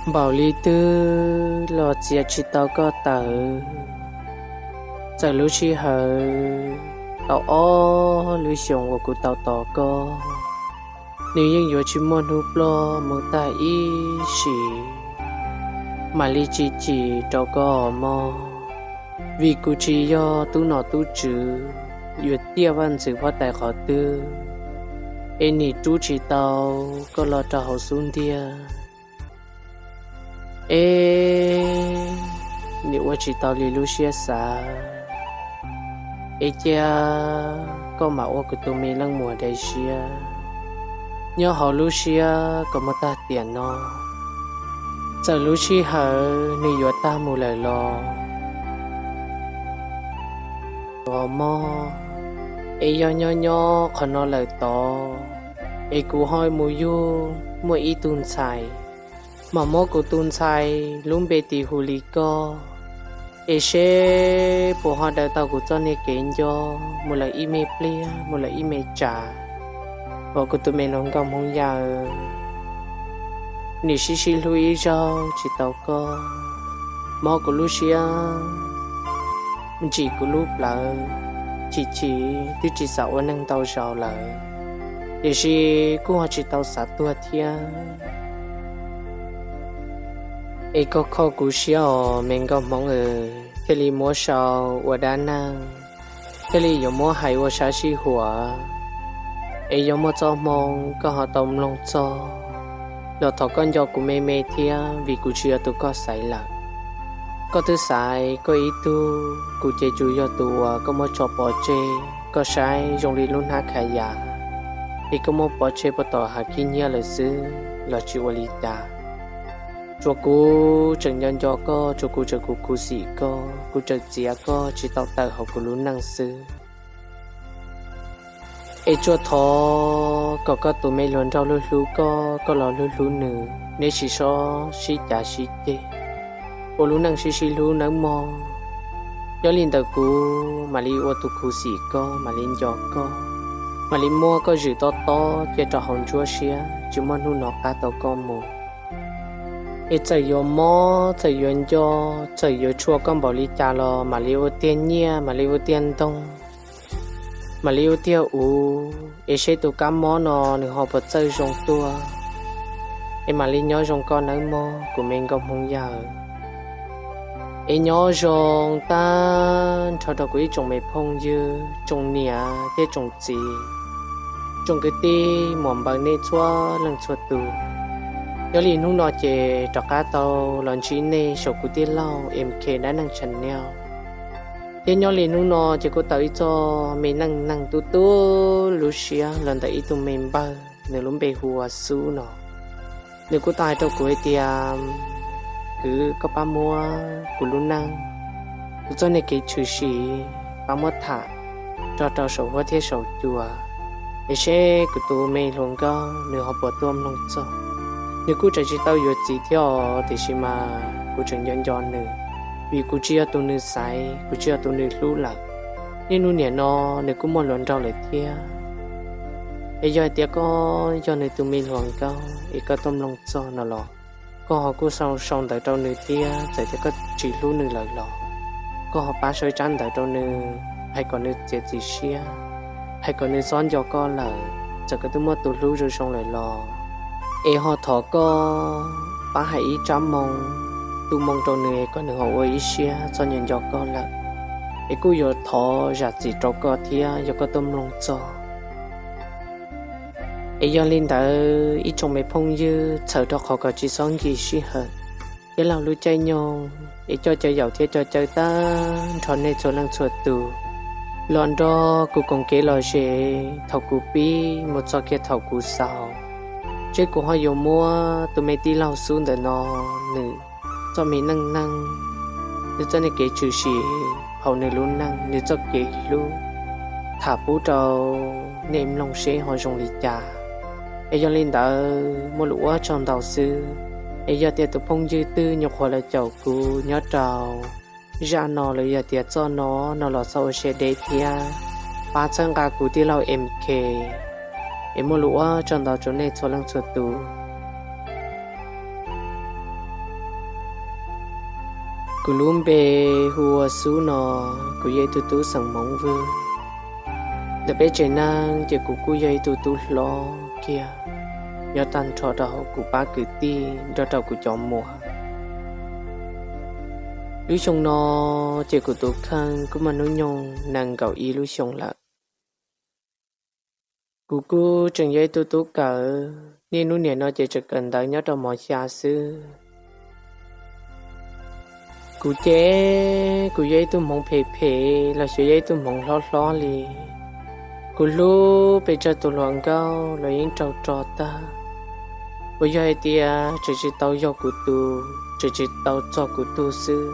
Npaum li twg los txiav tsis tau koj tawm. Txawm lub sij hawm tau ob lub xyoos uas kuv tau tos koj, nws yeej yuav tsis muaj hnub ploj mus tag ib sim. Mam li tsis cim rau koj mog, vim kuv tsis yog tub nom tub tswv yuav ciaj vaj ntxwv huab tais qhov twg, es nim rub tsis tau koj los rau hauv xub ntiag. Es nim ua tsis tau li lub siab xav, es cia koj mam ua kuv tus me leej muam daim siab nyob hauv lub siab kom mus tag tiam no. Txawm lub sij hawm nws yuav tag mus lawm los ho mob, es yog nyob nyob qhov no lawm tod, es kuv ho mus yug muaj ib tug ntxhais, mam muab kuv tus ntxhais lub npe tis hu li koj, es seb puas ho daws tau kuv txoj niag kev nco mus lawm ib me pliag mus lawm ib me tsam uas kuv tus me hluas nkauj Hmoob Yawg, nws sib sib hlub ib zaug tsis tau koj, mob kuv lub siab ntsim kuv lub plawv, chim chim twb tsis xav ua neeg ntau zaus lawm, tiam sis kuj ho tsis tau xav tuag thiab. Es koj kho kuv siab os me nkauj Hmoob, thiaj li muab sau ua dab neeg, thiaj li yuav muab hais ua sab sij huam, es yog muaj txoj hmoo koj ho tau mloog txog los thov koj nco kuv me me thiab, vim kuv tsis yog tus koj xaiv lawm. Koj twb xaiv koj ib tug, kuv ces tsuas yog tus uas koj muab tso pov tseg, koj saib zoo li lub hnab kha yas, es koj muab pov tseg puag tom hav khib nyiab lawm xwb los tsis ua li cas. Tsuas kuv tseem nco nco koj, tsuas kuv tseem khuv khuv xim koj, kuv tseem txiav koj tsis tau tawm hauv kuv lub neej xwb. Es tsuas thov kom koj tus me hluas nraug hlub hlub koj, koj los hlub hlub nws, neb sim sob sib cav sib ceg ua lub neej sib sib hlub nawb mog. Nyob li ntawm kuv mam li ua tus khuv xim koj, mam li nco koj, mam li muab koj zwm tob tob cia rau hauv ntsuab siab, tsis muaj hnub nov qab tau koj mus. Es txawm yuav mob, txawm yuav nco, txawm yuav tshua koj npaum li cas los mam li ua tiag nyiaj, mam li ua tiag ntoog, mam li ua tiag uv, es seb tus kab mob no nws ho puas txawj zoo tuaj. Es mam li nyob zoo koj nawb mog kuv me nkauj Hmoob Yawg. Es nyob zoo tag nrho rau kuv ib tsoom me phooj ywg, tsoom niam thiab tsoom txiv, tsoom kwv tij muam npawg nej txhua leej txhua tus. Nyob li hnub no ces rov qab tau los ntsib nej saum kuv tij laug M K dab neeg channel. Thiab nyob li hnub no ces kuj tau ib txoj me neej neeg tu tu lub siab los ntawm ib tug me npawg, nws lub npe hu ua Xub no. Nws kuj tau hais rau kuv hais tias, kwv, koj pab muab kuv lub neej, kuv txoj niag kev tshwm sim pab muab tham tso rau saum huab thiab saum cua, es seb kuv tus me hluas nkauj nws ho puas tuaj mloog txog. Nws kuj tseem tsis tau yuav txiv thiab os, tiam sis mas kuv tseem nco nco nws, vim kuv tsis yog tus nws xaiv, kuv tsis yog tus nws hlub lawm. Niaj hnub nim no nws kuj muaj hluas nraug lawm thiab. Es yog hais tias koj yog nws tus me hluas nkauj es koj tuaj mloog txog no los, koj ho kuj sau sau ntawv rau nws thiab, txawm tias koj tsis hlub nws lawm los koj ho pab sau tsab ntawv rau nws, hais kom nws txiav txim siab, hais kom nws txhob nco koj lawm. Txawm koj twb muaj tus hlub zoo zoo lawm los, es ho thov koj pab hais ib tsab moo, tu moo rau nws kom nws ho ua ib siab txhob nco nco koj lawm. Es kuj yuav thov zam txim rau koj thiab yog koj tuaj mloog txog. Es yog li ntawd ib tsoom me phooj ywg, txhawm rau qhov kom tsis txhob nkim sij hawm thiab laug lub caij nyoog, es coj caw yaum thiab coj caw tag nrho nej txhua leej txhua tus los nrog kuv koom kev lom zem thaum kuv pib mus txog kiag thaum kuv xaus, seb kuv ho yuav muab tus me tij laug Xub ntawm no nws txoj me neej neeg, nws txoj niag kev tshwm sim hauv nws lub neej, nws txoj kev hlub tham pub rau nej mloog seb ho zoo li cas. Es yog li ntawd muaj lus ua tsaug ntau xwb. Es yog tias tus phooj ywg twg nyuam qhuav los caum kuv nyob rau zaj no los yog tias txoj no no los txhob ua siab deb thiab pab txhawb nqa kuv tij laug M K. Es muaj lus ua tsaug ntau rau nej txhua leej txhua tus. Kuv lub npe hu ua Xub no, kuv yog ib tug tub xeem Hmoob Vwj. Ntawm peb tsev neeg ces kuv kuj yog ib tug tub hlob kiag, nyob tag nrho rau hauv kuv pab kwv tij nrog rau kuv cov muam. Lub xyoo no ces kuv tus kheej kuj muaj hnub nyoog nees nkaum ib lub xyoo lawm. Kuv kuj tseem yog ib tug tub kawm, niaj hnub nim no ces tseem kawm ntawv nyob rau mos xya xwb. Kuv ces kuv yog ib tug hmoov phem phem los sis yog ib tug hmoov hlob hlob li. Kuv hlub pes tsawg tus hluas nkauj los yeej raug rog tag. Uas yog hais tias tseem tsis tau yog kuv tus, tseem tsis tau txog kuv tug xwb,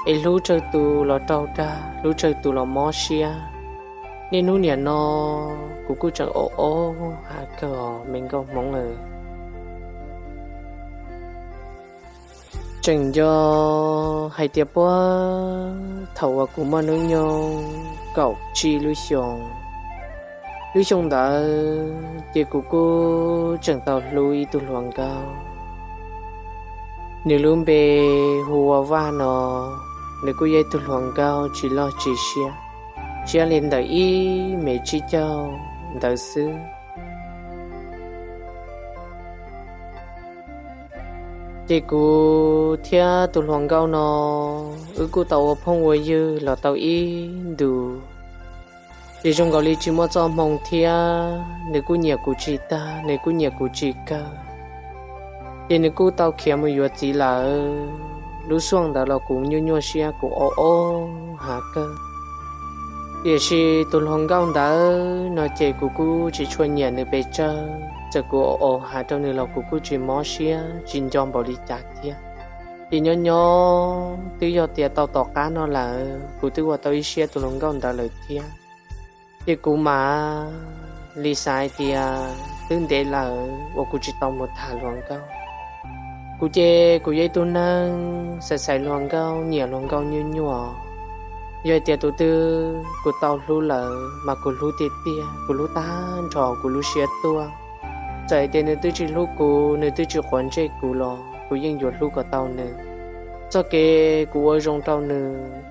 es hlub tsawg tus los raug dag, hlub tsawg tus los mob siab. Niaj hnub nim no kuv kuj tseem au au hav kawg os me nkauj Hmoob aw. Tseem nco hais tias puag thaum uas kuv muaj hnub nyoog kaum tsib lub xyoos, lub xyoo ntawd ces kuv kuj tseem tau hlub ib tug hluas nkauj. Nws lub npe hu ua Vaj no, nws kuj yog ib tug hluas nkauj tsis loj tsis siab, siab li ntawm ib mev tsib caug ntawd xwb. Ces kuv thiab tus hluas nkauj no, wb kuj tau ua phooj ua ywg los tau ib ntus. Ces zoo nkaus li tsis muaj txoj hmoo thiab, nws kuj nyiam kuv tsis tag, nws kuj nyiam kuv tsis kawg. Ces nws kuj tau khiav mus yuav txiv lawm. Lub xyoo ntawd los kuv nyuaj nyuaj siab, kuv au au hav kawg. Tiam sis tus hluas nkauj ntawd no ces kuv kuj tsis tshua nyiam nws pes tsawg, txawm kuv au au hav rau nws los kuv kuj tsis mob siab, tsis nco npaum li cas thiab. Ces nyob nyob twb yog tias tau tom qab no lawm, kuv twb ua tau ib siab tus hluas nkauj ntawd lawm thiab. Ces kuv mam li xav hais tias twb ntev lawm uas kuv tsis tau mus tham hluas nkauj. Kuv ces kuv yog ib tug neeg xaiv xaiv hluas nkauj, nyiam hluas nkauj nyuaj nyuaj. Yog hais tias tus twg kuv tau hlub lawm mas kuv hlub tiag tiag, kuv hlub tag nrho kuv lub siab tuaj. Txawm hais tias nws twb tsis hlub kuv, nws twb tsis quav ntsej kuv los kuv yeej yuav hlub kom tau nws. Txoj kev kuv ua zoo rau nws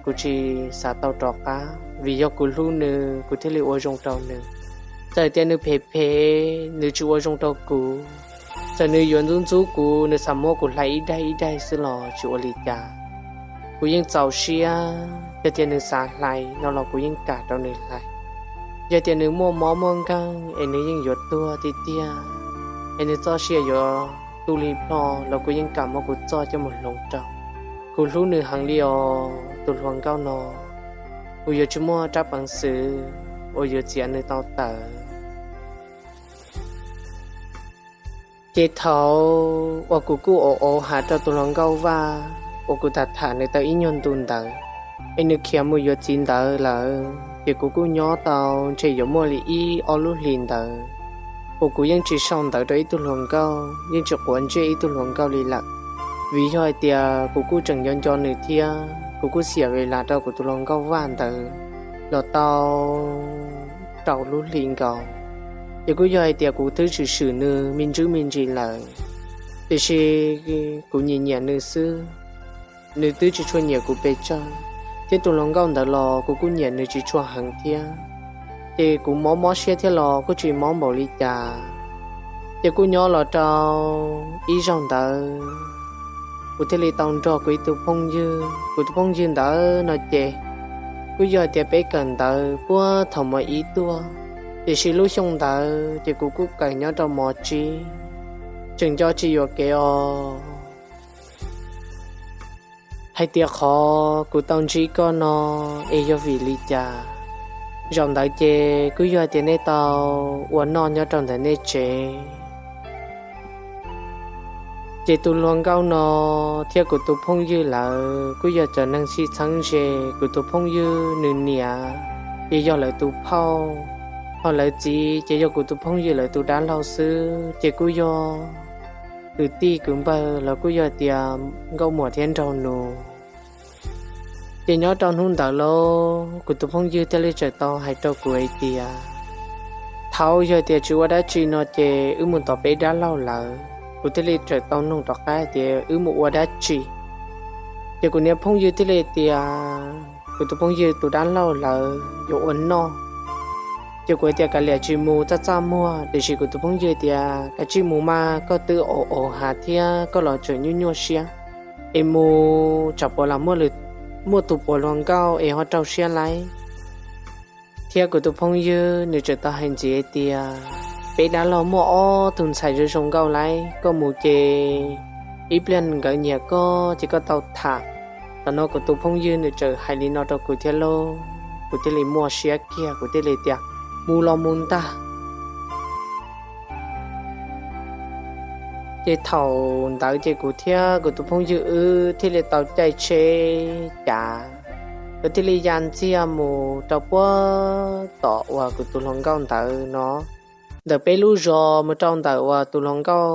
kuv tsis xav tau rov qab, vim yog kuv hlub nws kuv thiaj li ua zoo rau nws. Txawm hais tias nws phem phem, nws tsis ua zoo rau kuv, txawm nws yuav ntxub ntxub kuv, nws xav muab kuv hlais ib daig ib daig xwb los tsis ua li cas. Kuv yeej txaus siab, yog tias nws xav hlais no los kuv yeej kam rau nws hlais. Yog tias nws muaj mob muaj nkeeg es nws yeej yuav tuag tiag tiag, es nws txoj sia yuav tu li plho los kuv yeej kam muab kuv txoj coj mus hloov rau. Kuv hlub nws heev li os tus hluas nkauj no, kuv yuav tsis muaj rab peev xwm uas yuav txiav nws tau tawm. Ces thaum uas kuv kuj au au hav rau tus hluas nkauj Vaj uas kuv tham tham nws tau ib nyuag ntu ntawd, es nws khiav mus yuav txiv ntawd lawm, ces kuv kuj nyob tau ntshe yuav muaj li ib ob lub hlis ntawd, uas kuv yeej tsis sau ntawv rau ib tug hluas nkauj, yeej tsis quav ntsej ib tug hluas nkauj li lawm. Vim yog hais tias kuv kuj tseem nco nco nws thiab, kuv kuj xiam ves las rau kuv tus hluas nkauj Vaj ntawd los tau rau lub hli nkaus. Ces kuj yog hais tias kuv twb swm swm nws me ntsis me ntsis lawm, tiam sis kuv nyiam nyiam nws xwb. Nws twb tsis tshua nyiam kuv pes tsawg, thiab tus hluas nkauj ntawd los kuv kuj nyiam nws tsis tshua heev thiab. Ces kuv mob mob siab thiab los kuj tsis mob npaum li cas. Ces kuj nyob los rau ib zaug ntawd, kuv thiaj li tau nrog kuv ib tug phooj ywg, kuv tus phooj ywg ntawd no ces kuj yog hais tias peb kawm ntawv puag thaum mos ib tuaj, tiam sis lub xyoo ntawd ces kuv kuj kawm nyob rau mos tsib, tseem nco tsis yuam kev os. Hais tias qhov kuv tau ntsib koj no es yog vim li cas? Zaum ntawd ces kuj yog hais tias nej tau ua noj nyob rau ntawm nej tsev. Ces tus hluas nkauj no thiab kuv tus phooj ywg lawv kuj yog cov neeg sib txheeb ze. Kuv tus phooj ywg nws niam ces yog lawv tus phauj, ho lawv txiv ces yog kuv tus phooj ywg lawv tus dab laug xwb, ces kuj yog kwv tij kwv npawg los kuj yog tias nkauj muam thiab nraug nus. Ces nyob rau hnub ntawd lauj, kuv tus phooj ywg thiaj li txawm tau hais rau kuv hais tias, thaum yog tias tsis ua dab tsi no ces wb mus tom peb dab laug lawv. Kuv thiaj li txawm tau nug rov qab tias wb mus ua dab tsi. Ces kuv niag phooj ywg thiaj li tias, kuv tus phooj ywg tus dab laug lawv yuav ua noj. Ces kuv tias kav liam tsis mus, txaj txaj muag, tiam sis kuv tus phooj ywg tias kav tsij mus mas, koj twb ua ua hav thiab koj los tseem nyuaj nyuaj siab, es mus tsam puas los muaj tus puas hluas nkauj es ho raug siab lawm. Thiab kuv tus phooj ywg nws tseem tau hais ntxiv hais tias, peb dab laug muaj ob tug ntxhais zoo zoo nkauj lawm, koj mus ces ib pliag nkawd nyiam koj ces koj tau tham. Thaum no kuv tus phooj ywg nws tseem hais li no rau kuv thiab lauj, kuv thiaj li muaj siab kiag, kuv thiaj li tias, mus los mus ntag. Ces thaum ntawd ces kuv thiab kuv tus phooj ywg wb thiaj li tau caij tsheb cav, wb thiaj li ya ntxiag mus rau puag tom uas kuv tus hluas nkauj ntawd no. Ntawm peb lub zos mus rau ntawm uas tus hluas nkauj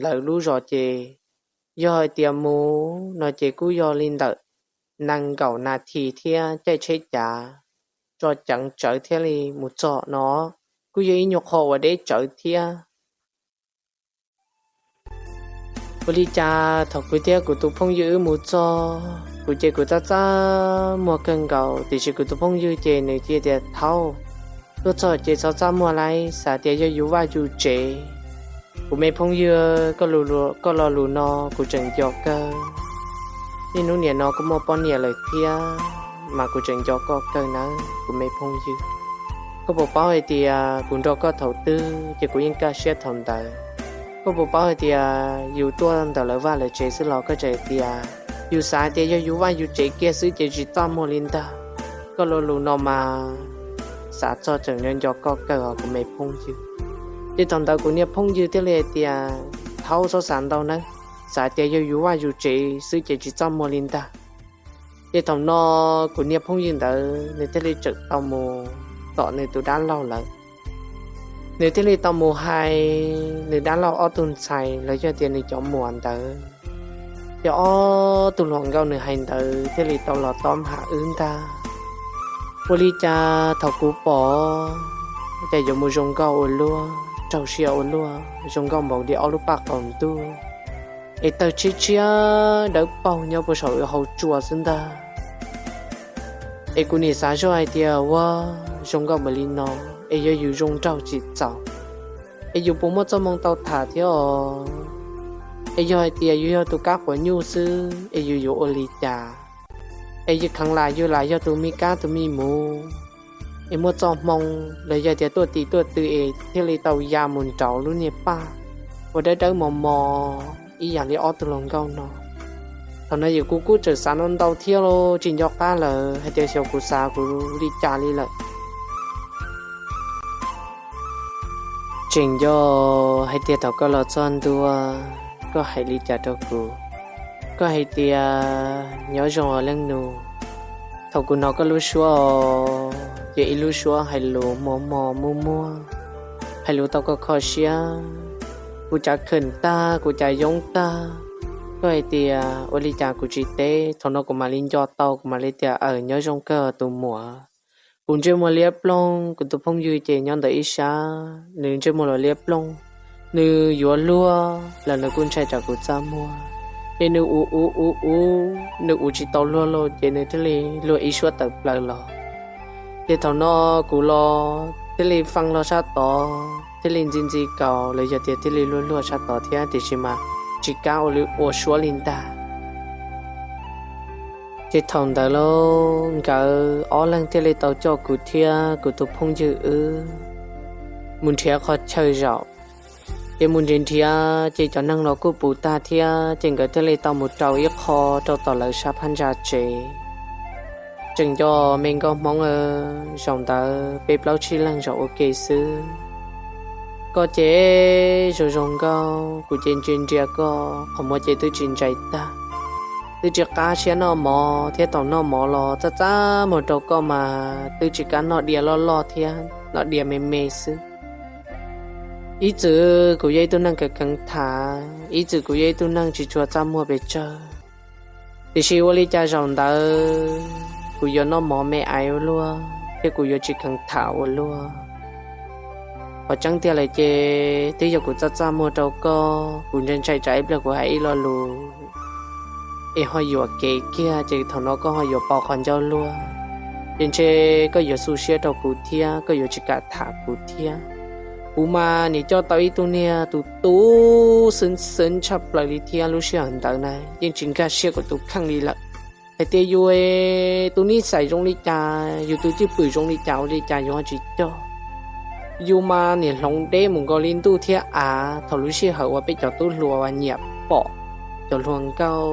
lawv lub zos ces yog hais tias mus no ces kuj yog li ntawm nees nkaum nas this thiab caij tsheb cav tso ceev tsawv thiaj li mus txog no, kuj yog ib nyuag qho uas deb tsawv thiab. Ua li cas thaum kuv thiab kuv tus phooj ywg wb mus txog, kuv ces kuv txaj txaj muag kawg nkaus, tiam sis kuv tus phooj ywg ces nws cia tias, thaub, tuaj txog ces txhob txaj muag lawm, xav tias yog yus vaj yus tsev. Kuv me phooj ywg, koj lo lus no kuv tseem nco kawg. Niaj hnub niam no kuj muaj poj niam lawm thiab, mas kuv tseem nco koj kawg nawb kuv me phooj ywg. Koj puas paub hais tias kuv nrog koj thaum twg ces kuv yeej kaj siab thaum ntawd. Koj puas paub hais tias yus tuaj ntawm lawv vaj lawv tsev xwb los koj tseem tias yus xav tias yog yus vaj yus tsev kiag xwb ces tsis txaj muag li ntag. Koj lo lus no mas xav txog tseem nco nco koj kawg os kuv me phooj ywg. Ces thaum ntawd kuv niag phooj ywg thiaj li hais tias, thaub, txhob xav ntau nawb, xav tias yog yus vaj yus tsev xwb ces tsis txaj muag li ntag. Ces thaum no kuv niag phooj ywg ntawd nws thiaj li tseem tau mus tom nws tus dab laug lawm. Nws thiaj li tau mus hais nws dab laug ob tug ntxhais los yog tias nws cov muam ntawd, ces ob tug hluas nkauj nws hais ntawd thiaj li tau los tob ham wb ntag. Ua li cas thaum kuv pom, cas yuav mus zoo nkauj ua luaj, raug siab ua luaj, zoo nkauj npaum li ob lub paj qaum ntuj, es tawg tshiab tshiab dawb paug nyob puag saum hauv tsua xwb ntag. Es kuv nim xav zoj hais tias, ua, zoo nkauj npaum li no, es yog yus zoo nraug tsis txaus, es yus puas muaj txoj hmoo tau tham thiab os? Es yog hais tias yus yog tus kab quav nyuj xwb es yus yuav ua li cas? Es yus kheev lam yus lam yog tus me kab tus me muv, es muaj txoj hmoo los yog tias tuaj tim tuaj tw es thiaj li tau ya mus nraud lub niag paj uas dawb dawb mos mos ib yam li ob tug hluas nkauj no. Thaum no yus kuv kuj tseem xav no ntau thiab los tsis nco qab lawm hais tias xyov kuv xav kuv li cas li lawm. Tseem nco hais tias thaum koj los txog ntua, koj hais li cas rau kuv? Koj hais tias, nyob zoo os leej nus. Thaum kuv hnov koj lub suab os, ces ib lub suab hais lus mos mos muag muag, hais lus tau koj kho siab. Kuv cas khwm tag, kuv cas yoob tag. Koj hais tias ua li cas kuv tsis teb, thaum no kuv mam li nco tau, kuv mam li tias, aws, nyob zoo kawg tus muam. Kuv ntsej muag liab ploog, kuv tus phooj ywg ces nyob ntawm ib sab, nws ntsej muag los liab ploog. Nws yuav luag los nws kuj ntshai tsam kuv txaj muag, ces nws uv uv uv uv, nws uv tsis tau luag los ces nws thiaj li luag ib suab tawm plaws los. Ces thaum no kuv los thiaj li fee los sab tod, thiaj li ntxi ntxi kaus los yog tias thiaj li luag luag sab tod thiab, tiam sis mas tsis kam ua li ua suab li ntag. Ces thaum ntawd lauj, nkawd ob leeg thiaj li tau coj kuv thiab kuv tus phooj ywg wb mus nrhiav qhov chaw zaum. Ces mus nrhiav nrhiav ces cov neeg los kuj puv tag thiab, ces nkawd thiaj li tau mus rau ib qho rau tom lawv sab phab ntsa tsev. Tseem nco me nkauj Hmoob, zaum ntawd peb plaub tsib leeg zaum ua ke xwb. Koj ces zoo zoo nkauj, kuv ces ntsia ntsia koj, qhov muag ces twb tsis ntsais tag, twb tsis qab siab noj mov thiab, thaum noj mov los txaj txaj muag rau koj mas twb tsis kam noj diav loj loj thiab, noj diav me me xwb. Ib txwm kuv yog ib tug neeg kheev kheev tham, ib txwm kuv yog ib tug neeg tsis tshua txaj muag pes tsawg, tiam sis ua li cas zaum ntawd kuv yuav noj mov me aiv ua luaj thiab kuv yuav tsis kheev tham ua luaj. Qhov tseeb tiag lawm ces twb yog kuv txaj txaj muag rau koj, kuv ntshai ntshai tsam ib pliag kuv hais ib lo lus es ho yuam kev kiag ces thaum no koj ho yuav pom qhov ncauj luag, ces ntshe koj yuav xu siab rau kuv thiab koj yuav tsis kam tham kuv thiab. Kuv mas nim coj tau ib tug niag tus tu xwb xwb tshaj plaws li thiab lub sij hawm ntawd na yeej tsis nkag siab kuv tus kheej li lawm. Hais tias yus tus nij xais zoo li cas, yus tus cwj pwm zoo li cas ua li cas yus ho tsis coj. Yus mas nim hloov deb mus nkaus li ntuj thiab av thaum lub sij hawm uas peb cov tub hluas nyiam pom cov hluas nkauj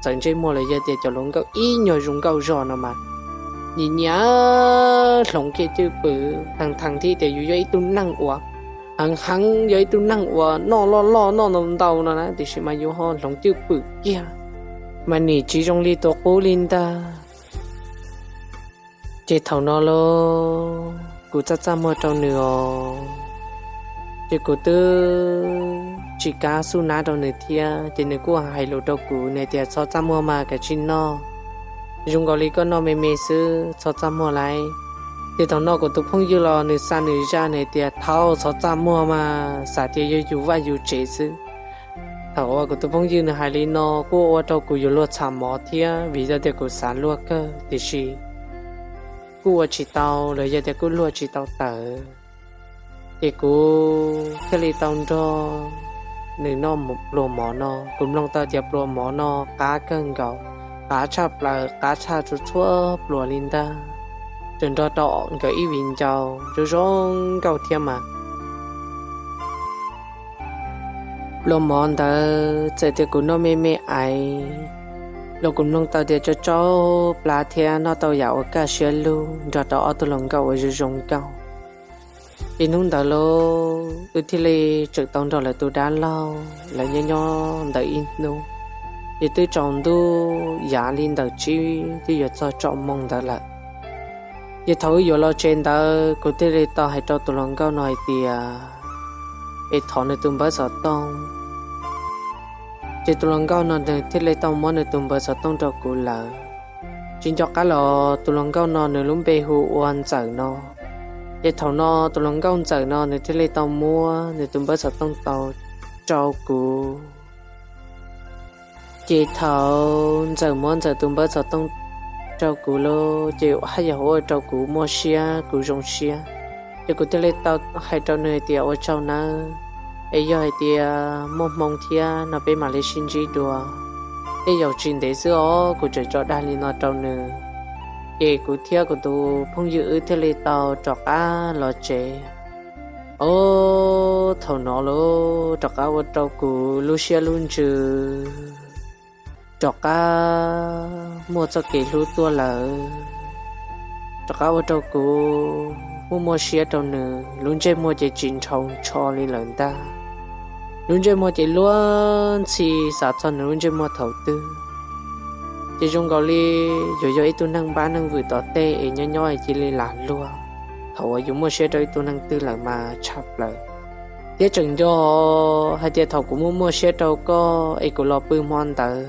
txawv ntsej muag los yog tias cov hluas nkauj ib nyuag zoo nkauj zog no mas, nyiam nyiam hloov kiag cwj pwm theej theej thiab tias yus yog ib tug neeg uas heev heev, yog ib tug neeg uas noj loj loj noj ntau ntau no na, tiam sis mas yus ho hloov cwj pwm kiag mas nim tsis zoo li tus qub li ntag. Ces thaum no los kuv txaj txaj muag rau nws os, ces kuv twb tsis kam xub nab rau nws thiab, ces nws kuj hais lus rau kuv, nws tias txhob txaj muag mas kav tsij noj, zoo nkaus li koj noj me me xwb, txhob txaj muag lauj. Ces thaum no kuv tus phooj ywg los nws xa nws zaj, nws tias thaum txhob txaj muag mas xav tias yog yus vaj yus tsev xwb. Thaum uas kuv tus phooj ywg nws hais li no kuj ua rau kuv yuav luag txham mov thiab, vim yog tias kuv xav luag kawg, tiam sis kuj ua tsis tau los yog tias kuj luag tsis tau tawm. Ces kuv thiaj li tau nrog nws noj pluas mov no. Kuv mloog tau tias pluas mov no qab kawg nkaus, qab tshaj plaws, qab tshaj txhua txhua pluas li ntag, tseem nrog rau nkawd ib viv ncaus zoo zoo nkauj thiab mas. Pluas mov ntawd txawm tias kuv noj me me aiv los kuv mloog tau tias tsau tsau plab thiab noj tau yam uas kaj siab lug nrog rau ob tug hluas nkauj uas zoo zoo nkauj. Ces hnub ntawd los wb thiaj li tseem tau nrog lawv tus dab laug lawv nyob nyob ntawd ib hnub, ces twb tsaus ntuj yav li ntawm tsib twb yuav txog tsaus moo ntawd lawm. Ces thaum wb yuav los tsev ntawd kuv thiaj li tau hais rau tus hluas nkauj no hais tias es thov nws tus npawb xov tooj. Ces tus hluas nkauj no nws thiaj li tau muab nws tus npawb xov tooj rau kuv lawm. Tsis nco qab los tus hluas nkauj no nws lub npe hu ua Ntxawm no. Ces thaum no tus hluas nkauj Ntxawm no nws thiaj li tau muab nws tus npawb xov tooj tau rau kuv. Ces thaum Ntxawm muab Ntxawm tus npawb xov tooj rau kuv lawm ces haj yam ua rau kuv muaj siab kuv zoo siab. Ces kuv thiaj li tau hais rau nws tias ua tsaug nawb, es yog hais tias muaj hmoo thiab no peb mam li sib ntsib dua. Tej zaum tsis ntev xwb os, kuv tseem tso dag li no rau nws. Ces kuv thiab kuv tus phooj ywg wb thiaj li tau rov qab los tsev. Ob, thaum no los rov qab ua rau kuv lub siab lub ntsws rov qab muaj txoj kev hlub tuaj lawm. Rov qab ua rau kuv muaj muaj siab rau nws, lub ntsej muag ces tsis ntshaus ntsho li lawm ntag. Lub ntsej muag ces luag ntxhi xav txog nws lub ntsej muag thaum twg. Ces zoo nkaus li yuav yog ib tug neeg npab neeg vwm tom tej es nyob nyob es cia li lam luag. Thaum uas yus muaj siab rau ib tug neeg twg lawm mas tshaj plaws. Thiab tseem nco hais tias thaum kuv muaj muaj siab rau koj es kuv los pw hmo ntawd,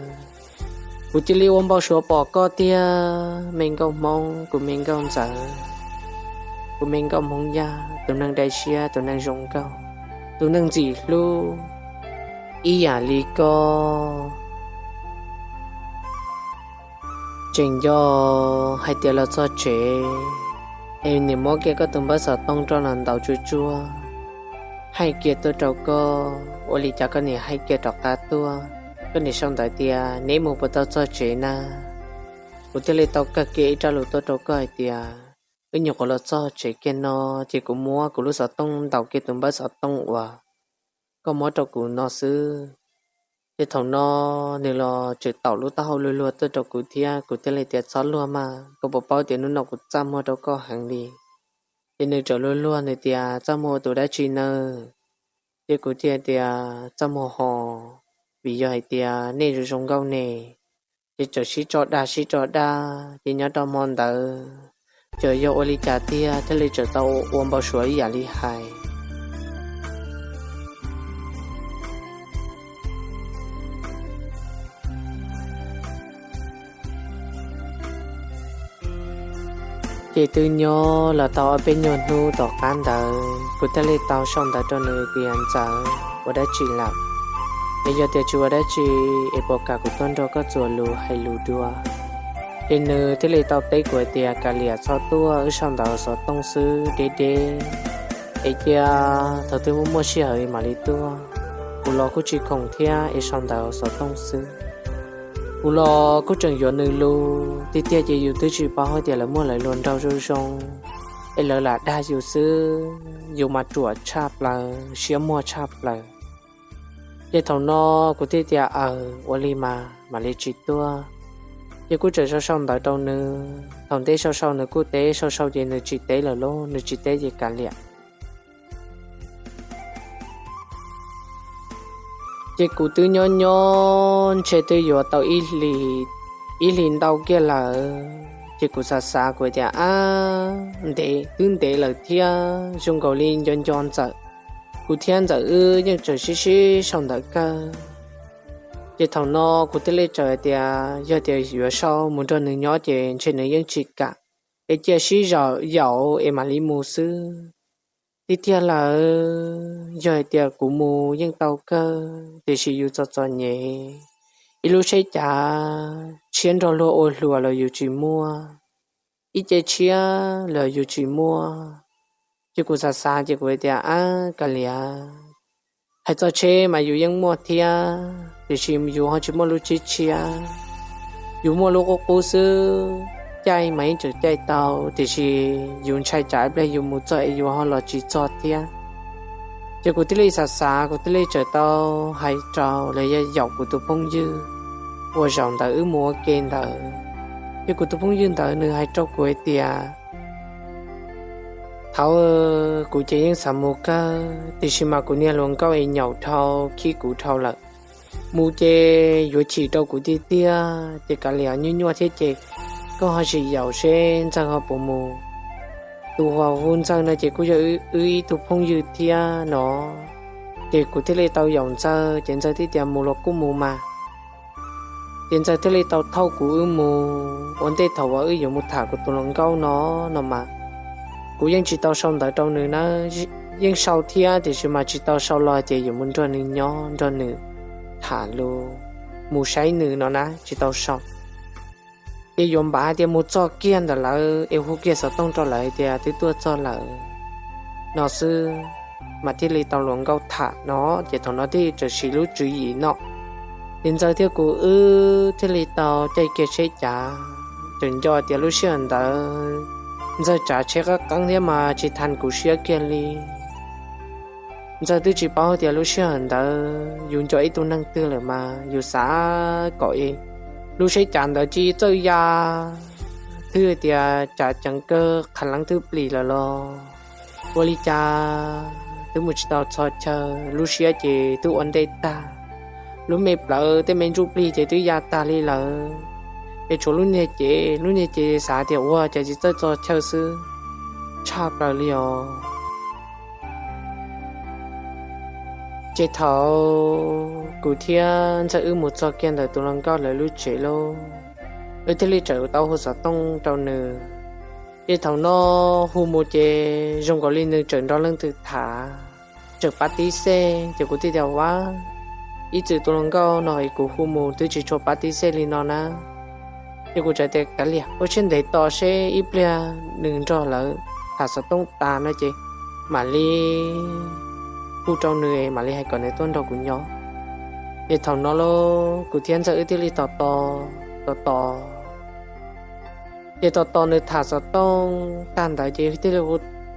kuv cia li ua npau suav pom koj tiag me nkauj Hmoob, kuv me nkauj Ntxawm, kuv me nkauj Hmoob Yaj, tus neeg dai siab, tus neeg zoo nkauj, tus neeg ntxim hlub ib yam li koj. Tseem nco hais tias los txog tsev es niam muab kiag koj tus npawb xov tooj rau los ntaus tsuag tsuag, hais kiag tuaj rau koj, ua li cas koj niam hais kiag rov qab tuaj, koj niam sau ntawv tias neb mus puas tau txog tsev na. Kuv thiaj li tau kawg kiag ib rab lus tuaj rau koj hais tias wb nyuam qhuav los txog tsev kiag no, ces kuv muab kuv lub xov tooj ntaus kiag tus npawb xov tooj uas koj muab rau kuv no xwb. Ces thaum no nws los tseem taum lub taub hau luag luag tuaj rau kuv thiab, kuv thiaj li tias txhob luag mas, koj puas paub tias hnub no kuv txaj muag rau koj heev li. Ces nws tseem luag luag nws tias txaj muag ua tus dab tsi nawb. Ces kuv thiaj tias txaj muag hos, vim yog hais tias nej zoo zoo nkauj ne. Ces txawm sib tso dag sib tso dag, ces nyob rau hmo ntawd txawm yog ua li cas tiag thiaj li txawm tau ua npau suav ib yam li hais. Ces twb nyob los tau ob peb nyuag hnub tom qab ntawd kuv thiaj li tau sau ntawv rau nws tias Ntxawm, ua dab tsi lawm? Es yog tias tsis ua dab tsi es puas kam kuv tuaj nrog koj txuas lus hais lus dua? Ces nws thiaj li tau teb kuv hais tias, Kav liam, txhob tuaj, wb sau ntawv xov tooj xwb deb deb, es cia thaum twg muaj muaj sij hawm mam li tuaj. Kuv los kuj tsis khoom thiab es sau ntawv xov tooj xwb. Kuv los kuj tseem yuav nws lus tiag tiag ces yus twb tsis paub hais tias lawv muaj lawv luag nraug zoo zoo, es lawv lam dag yus xwb, yus mas ruam tshaj plaws, siab muag tshaj plaws. Ces thaum no kuv thiaj tias, Aws, ua li mas mam li tsis tuaj. Ces kuj tseem sau sau ntawv rau nws, thaum ntej sau sau nws kuj teb, sau sau ces nws tsis teb lawm lauj, nws tsis teb ces kav liam. Ces kuv twb nyob nyob ntshe twb yuav tau ib hlis ntau kiag lawm, ces kuv xav xav kuv tias, Ab, ntev twb ntev lawm thiab, zoo nkaus li nco nco Ntxawm, kuv thiab Ntxawm wb yeej tseem sib sib sau ntawv kawg. Ces thaum no kuv thiaj li txawm hais tias, Yog tias yuav sau mus nrog nws nyob ces ntshe nws yeej tsis kam, es cia sib zam yaum es mam li mus xwb. Tiag tiag lawm, yog hais tias kuv mus yeej tau kawg, tiam sis yus txom txom nyem, ib lub tsheb cav tshiab nrog luag ua hluas los yus tsis muaj, ib ce tshiab los yus tsis muaj. Ces kuv xav xav ces kuv tias, Ab, kav liam, hais txog tsheb mas yus yeej muaj thiab, tiam sis yus ho tsis muaj lub tsheb tshiab, yus muaj lub qub qub xwb. Caij mas yeej tseem caij tau, tiam sis yus ntshai tsam ib pliag yus mus txog es yus ho los tsis txog thiab. Ces kuv thiaj li xav xav, kuv thiaj li txawm tau hais rau los yog yaum kuv tus phooj ywg uas zaum ntawd wb mus ua ke ntawd. Ces kuv tus phooj ywg ntawd nws hais rau kuv hais tias, Thaud, kuv ces yeej xav mus kawg, tiam sis mas kuv niag hluas nkauj es nyaum dhau, khib kuv dhau lawm, mus ces yuav chim rau kuv tiag tiag. Ces kav liam, nyuaj nyuaj thiab ces koj ho sim yaum seb Ntxawg ho puas mus. Tus uas hu Ntxawg no ces kuj yog wb ib tug phooj ywg thiab no. Ces kuv thiaj li tau yaum Ntxawg, ces Ntxawg thiaj tias, Mus los kuj mus mas. Ces Ntxawg thiaj li tau thauj kuv wb mus. Ua ntej thaum uas wb yuav mus tham kuv tus hluas nkauj no, no mas kuv yeej tsis tau sau ntawv rau nws na, yeej sau thiab tiam sis mas tsis tau sau los ces yuav mus nrog nws nyob, nrog nws tham lus, mus saib nws no na, tsis tau sau. Ces yuav npav hais tias mus txog kiag ntawm lawv es hu kiag xov tooj rau lawv hais tias twb tuaj txog lawm no xwb, mas thiaj li tau hluas nkauj tham no. Ces thaum no thiaj txawm siv lub tswv yim no, ces Ntxawg thiab kuv wb thiaj li tau caij kiag tsheb cav, tseem nco tias lub sij hawm ntawd Ntxawg tsav tsheb qab qeeb thiab mas tsis thas kuv siab kiag li. Ntxawg twb tsis paub tias lub sij hawm ntawd yus nco ib tug neeg twg lawm mas yus xav kom lub tsheb cav ntawd tsis txawj ya, twb tias cav ceev kawg qhov leeb twb plis lawm los ua li cas twb mus tsis tau txog chaw, lub siab ces twb ua ntej tag, lub me plawv tej me ntsuj plig ces twb ya tag li lawm. Es tshuav lub niag cev, lub niag cev xav tias ua cas tsis txawj txog chaw xwb, tshaj plaws li os. Ces thaum kuv thiab Ntxawg wb mus txog kiag ntawm tus hluas nkauj lawv lub tsev lauj, wb thiaj li txawm tau hu xov tooj rau nws. Ces thaum no hu mus ces zoo nkaus li nws tseem nrog leej twg tham, tseem pab tib xej. Ces kuv thiaj tias, Ua, ib txwm tus hluas nkauj no es kuv hu mus twb tsis tshua pab tib xej li no na. Ces kuv txawm tias, Kav liam, ua siab ntev tos seb ib pliag nws nrog lawv tham xov tooj tas no ces mam li hu rau nws, mam li hais kom nws tuaj nrog kuv nyob. Ces thaum no lauj, kuv thiab Ntxawg wb thiaj li tos tos tos tos, ces tos tos nws tham xov tooj tag ntawd ces thiaj li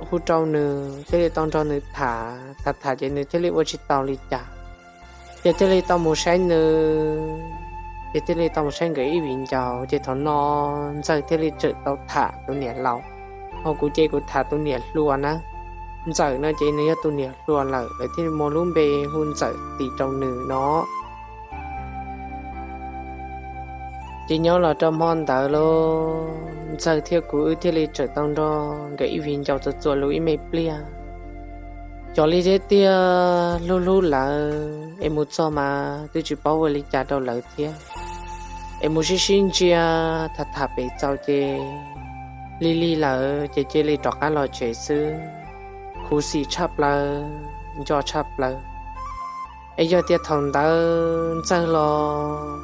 hu rau nws, thiaj li tau nrog nws tham tham tham ces nws thiaj li ua tsis tau li cas. Ces thiaj li tau mus saib nws, ces thiaj li tau mus saib nkawd ib viv ncaus. Ces thaum no Ntxawg thiaj li tseem tau tham tus niam laus, ho kuv ces kuv tham tus niam hluas na. Ntxawm no ces nws yog tus niam hluas lawm, lawv thiaj li muab lub npe hu Ntxawm tis rau nws no. Ces nyob los rau hmo ntawd lauj, Ntxawg thiab kuv wb thiaj li tseem tau nrog nkawd ib viv ncaus txuas txuas lus ib me pliag. Xyov li thiab tiag, hlub hlub lawv es mus txog mas twb tsis paub ua li cas rau lawv thiab. Es mus sib sib ntsia, tham tham pem txaus ces lig lig lawm ces cia li rov qab los tsev xwb. Khuv xim tshaj plaws, nco tshaj plaws. Es yog tias thaum ntawd Ntxawg los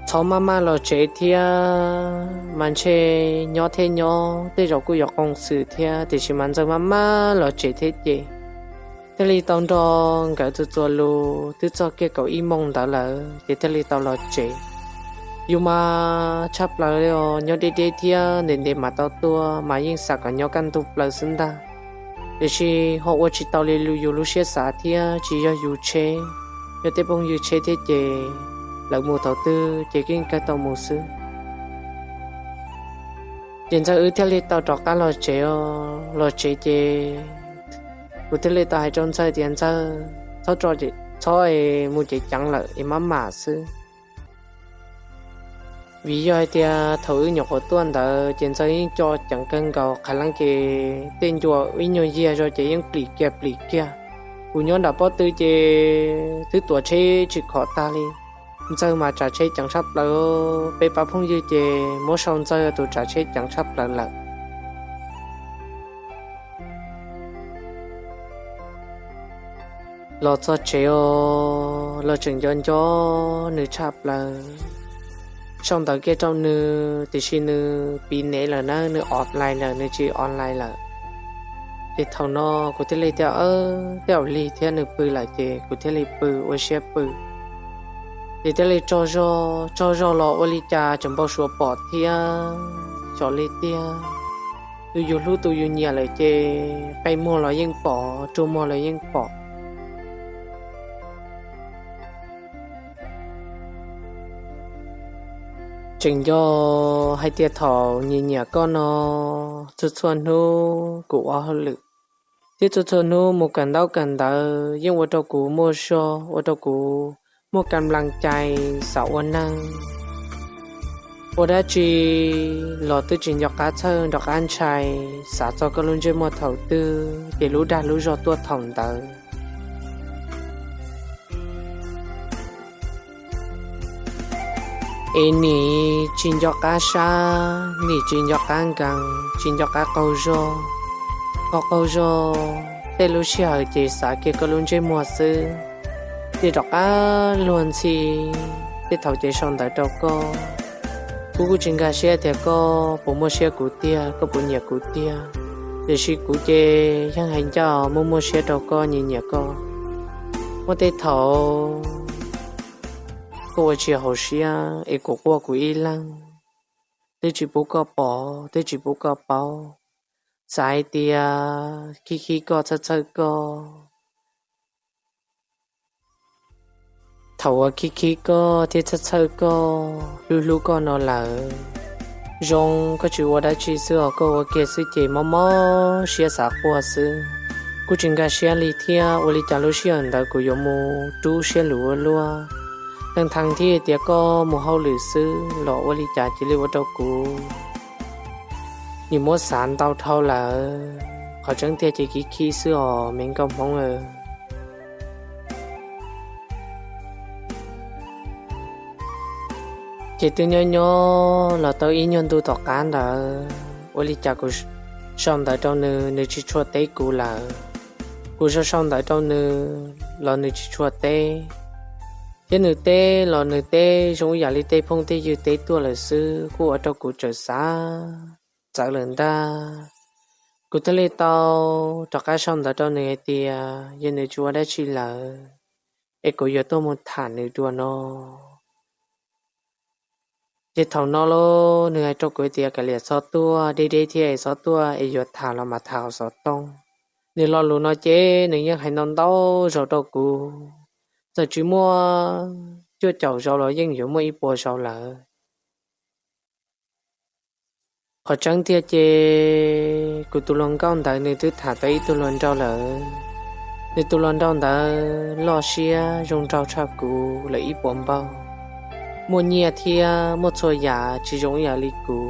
txhob maj maj los tsev thiab mas ntshe nyob thiab nyob tej zaum kuj yuav qoos xwm thiab, tiam sis mas Ntxawg maj maj los tsev thiab ces thiaj li tau nrog nkawd txuas txuas lus twb txog kiag kaum ib moos ntawd lawm ces thiaj li tau los tsev. Yus mas tshaj plaws li os, nyob deb deb thiab ntev ntev mas tau tuaj mas yeej xav kom nyob kaj ntug plaws xwb ntag. Tiam sis ho ua tsis tau li yus lub siab xav thiab tsis yog yus tsheb, yog tej phooj ywg tsheb thiab ces lawv mus thaum twg ces keej kawg tau mus xwb. Ces Ntxawg wb thiaj li tau rov qab los tsev os. Los tsev ces kuv thiaj li tau hais rau Ntxawg tias, Ntxawg, txhob tso, txhob mus ceev ceev lawm es maj mam xwb. Vim yog hais tias thaum wb nyuam qhuav tuaj ntawd ces Ntxawg yeej co ceev kawg nkaus, qhov leej ces tej ncua ib nyuag yiag zog ces yeej plim kiag plim kiag. Kuv nyob nram pob tw ces twb tuav tsheb tsis khov tag li. Ntxawg mas tsav tsheb ceev tshaj plaws, peb pab phooj ywg ces muab sau Ntxawg tus tsav tsheb ceev tshaj plaws lawm. Los txog tsev os los tseem nco nco nws tshaj plaws. Sau ntawv kiag rau nws tiam sis nws piv nev lawm na, nws offline lawm, nws tsis online lawm. Ces thaum no kuv thiaj li tias, Tej zaum lig thiab, nws pw lawm ces kuv thiaj li pw ua siab pw. Ces thiaj li tsaug zog tsaug zog los ua li cas tseem npau suav pom thiab, xyov li tiag. Tus yus hlub tus yus nyiam lawm ces qe muag los yeej pom, rua muag los yeej pom. Tseem nco hais tias thaum nyiam nyiam koj no, txhua txhua hnub kuv ua hauj lwm, thiab txhua txhua hnub mus kawm ntaub kawm ntawv yeej ua rau kuv muaj zog, ua rau kuv muaj kam nplas cai xav ua neeg. Ua dab tsi los twb tsis nco qab txhawj nco qab ntshai, xav txog koj lub ntsej muag thaum twg ces lub dag lub zog tuaj thaum ntawd. Es nim tsis nco qab sab, nim tsis nco qab nkees, tsis nco qab qaug zog. Ho qaug zog tej lub sij hawm ces xav kiag koj lub ntsej muag xwb. Ces rov qab luag ntxhi, tej thaum ces sau ntawv rau koj. Kuv kuj tsis nkag siab tias koj puas muaj siab kuv tiag, koj puas nyiam kuv tiag. Tiam sis kuv ces yeej hais ncaj muaj muaj siab rau koj, nyiam nyiam koj. Muaj tej thaum koj ua tsis haum siab es kuv quaj kuv ib leeg, twb tsis pub koj pom, twb tsis pub koj paub. Xav hais tias khib khib koj, txhawj txhawj koj. Thaum uas khib khib koj thiab txhawj txhawj koj, hlub hlub koj no lawm, zoo koj tsis ua dab tsi xwb os, koj ua kiag xwb ces mob mob siab xav quaj xwb. Kuj tsis nkag siab li thiab, ua li cas lub sij hawm ntawd kuv yuav mus rub siab lus ua luaj. Theej theej thiab tias koj mus hauj lwm xwb los ua li cas cia li ua rau kuv nim muab xav ntau dhau lawm. Qhov tseeb tiag ces khib khib xwb os me nkauj Hmoob aw. Ces twb nyob nyob los tau ib nyuag ntu tom qab ntawd, ua li cas kuv sau ntawv rau nws, nws tsis tshua teb kuv lawm. Kuv sau sau ntawv rau nws los nws tsis tshua teb, thiab nws teb los nws teb zoo ib yam li tej phooj tej ywg teb tuaj lawm xwb, kuj ua rau kuv txawm xav txawv lawm ntag. Kuv thiaj li tau rov qab sau ntawv rau nws hais tias yog nws tsis ua dab tsi lawm, es kuv yuav tuaj mus tham nws dua no. Ces thaum no los nws hais rau kuv tias kav liam txhob tuaj, deb deb thiab es txhob tuaj es yuav tham los mas tham hauv xov tooj. Nws lo lus no ces nws yeej hais ntau ntau zaus rau kuv, txawm tsis muaj cuaj caum zaus los yeej yuav muaj ib puas zaus lawm. Qhov tseeb tiag ces kuv tus hluas nkauj ntawd nws twb tham tau ib tug hluas nraug lawm. Nws tus hluas nraug ntawd loj siab zoo nraug tshaj kuv lawm ib puas npaug, muaj nyiaj thiab muaj txhua yam tsis zoo ib yam li kuv.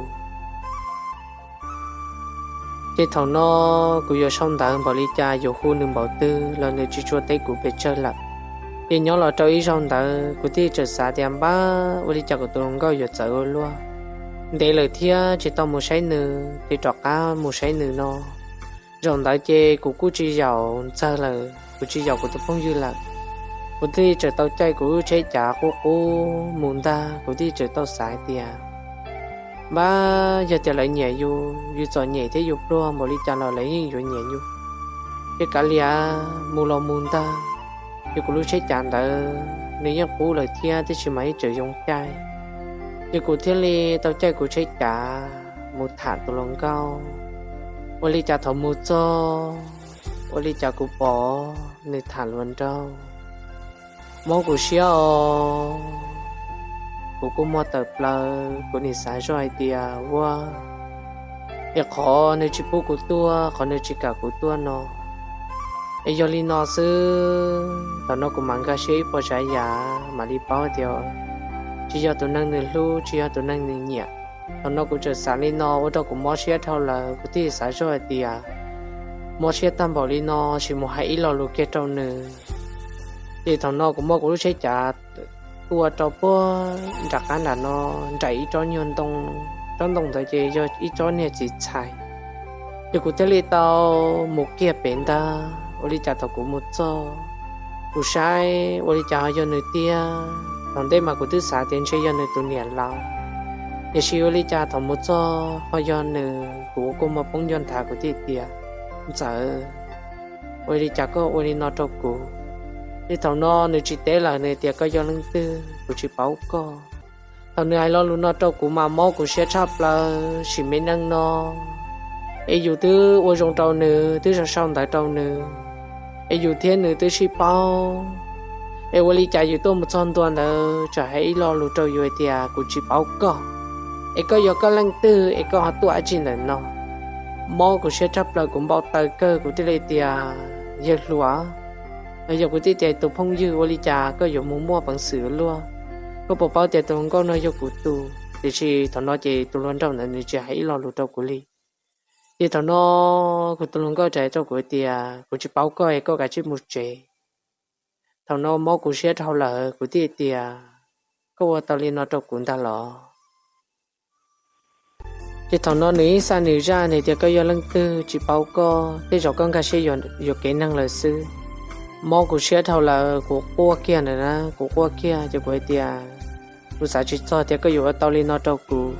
Ces thaum no kuv yuav sau ntawv npaum li cas, yuav hu nws npaum twg los nws tsis tshua teb kuv pes tsawg lawm. Ces nyob los rau ib zaug ntawd kuv thiaj txawm xav tias npab ua li cas kuv tus hluas nkauj yuav txawv ua luaj. Ntev lawm thiab tsis tau mus saib nws ces rov qab mus saib nws no. Zaum ntawd ces kuv kuj tsis yaum Ntxawg lawm, kuv tsis yaum kuv tus phooj ywg lawm. Kuv thiaj li txawm tau caij kuv lub tsheb cav qub qub mus ntag. Kuv thiaj li txawm tau xav hais tias, npab, yog tias lawv nyiam yus, yus txom nyem thiab yus pluag npaum li cas los lawv yeej yuav nyiam yus. Ces kav liam, mus los mus ntag. Ces kuv lub tsheb cav ntawd nws yeej qub lawm thiab, tiam sis mas yeej tseem zoo caij. Ces kuv thiaj li tau caij kuv tsheb cav mus tham tus hluas nkauj. Ua li cas thaum mus txog, ua li cas kuv pom nws tham hluas nraug. Mob kuv siab os, kuv kua muag tawm plaws, kuv nim xav zoj hais tias, ua, es qhov nws tsis pub kuv tuaj, qhov nws tsis kam kuv tuaj no, es yog li no xwb. Thaum no kuv mam nkag siab ib puas tsav yam mam li paub tias tsis yog tus neeg nws hlub, tsis yog tus neeg nws nyiam. Thaum no kuv txawm xav li no ua rau kuv mob siab dhau lawm, kuv thiaj xav zoj hais tias, mob siab tag npaum li no, sim mus hais ib lo lus kiag rau nws. Ces thaum no kuv muab kuv lub tsheb cav tua rau puag nram qab nram no, nraim ib tsob nyuag ntoo, tsob ntoo ntawd ces yog ib tsob niag txiv txhais. Ces kuv thiaj li tau mus kiag pem ntag. Ua li cas thaum kuv mus txog, kuv saib ua li cas ho yog nws tiag. Thaum ntej mas kuv twb xav tias ntshe yog nws tus niam laus, tiam sis ua li cas thaum mus txog ho yog nws. Kuv ua kua muag poob ncaj nraim, kuv thiaj tias, Ntxawm, ua li cas koj ua li no rau kuv? Ces thaum no nws tsis teb lawm, nws tias, koj yog leej twg? Kuv tsis paub koj. Thaum nws hais lo lus no rau kuv mas mob kuv siab tshaj plaws. Sim me neej no es yus twb ua zoo rau nws, twb sau sau ntawv rau nws, es yus thiab nws twb sib paub, es ua li cas yus tuaj mus txog ntua ntawd tseem hais ib lo lus rau yus hais tias, kuv tsis paub koj, es koj yog koj leej twg es koj ho tuaj dab tsi ntawm no? Mob kuv siab tshaj plaws, kuv npau taws kawg, kuv thiaj li tias, yawg hluas, los yog kuv thiaj tias, tus phooj ywg, ua li cas koj yuav mus muaj peev xwm luaj? Koj puas paub tias tus hluas nkauj no yog kuv tus? Tiam sis thaum no ces tus hluas nraug ntawd nws tsis hais ib lo lus rau kuv li. Ces thaum no kuv tus hluas nkauj txawm hais rau kuv tias, kuv tsis paub koj es koj kav tsij mus tsev. Thaum no mob kuv siab dhau lawm, kuv thiaj tias, koj ua tau li no rau kuv ntag los? Ces thaum no nws ib xav nws zaj, nws tias, koj yog leej twg, tsis paub koj, tej zaum koj nkag siab yuam kev neeg lawm xwb. Mob kuv siab dhau lawm, kuv quaj kiag ntawd na, kuv quaj kiag ces kuv hais tias, kuv xav tsis txog tias koj yuav ua tau li no rau kuv.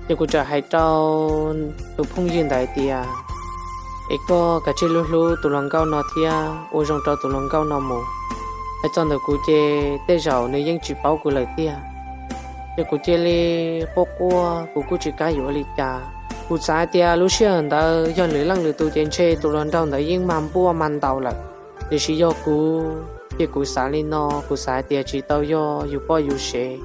Ces kuv txawm hais rau tus phooj ywg ntawd tias, es koj kav tsij hlub hlub tus hluas nkauj no thiab ua zoo rau tus hluas nkauj no mus. Hais txog ntawm kuv ces tej zaum nws yeej tsis paub kuv lawm tiag. Ces kuv cia li quaj quaj, kuv kuj tsis kam yuav ua li cas. Kuv xav tias lub sij hawm ntawd yog lwm leej lwm tus ces ntshe tus hluas nraug ntawd yeej mag npuaj mag ntaus lawm. Tiam sis yog kuv, ces kuv xav li no, kuv xav hais tias tsis tau yog yus poj yus sev,